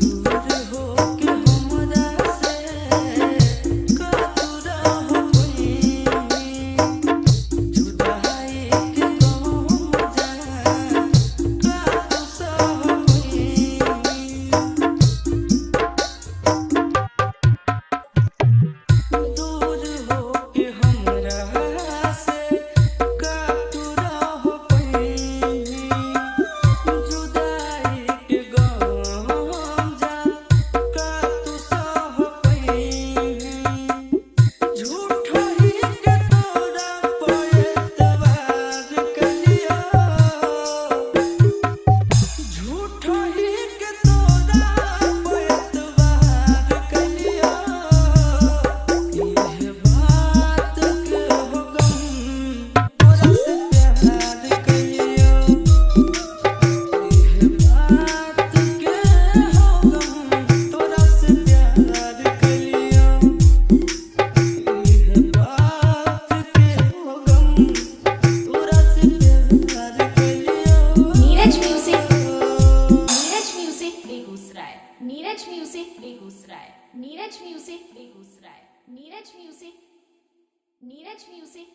दूर होके हमरा से का तू रह पैबी, जुदाई के गम जान का तू सह पैबी। दूर होके हमरा से का तू रह पैबी, जुदाई के गम जान का तू सह पैबी। झूठो ही के तोरा पैतवार कलियो, झूठो ही के तोरा पैतवार कलियो। यह बात के हो गम तोरा से प्यार कलियो, यह बात के हो गम तोरा से प्यार कलियो, यह बात के हो गम तोरा से प्यार कलियो। Neeraj music, Neeraj music Begusarai, Neeraj music Begusarai, Neeraj music Begusarai, Neeraj music, Neeraj music.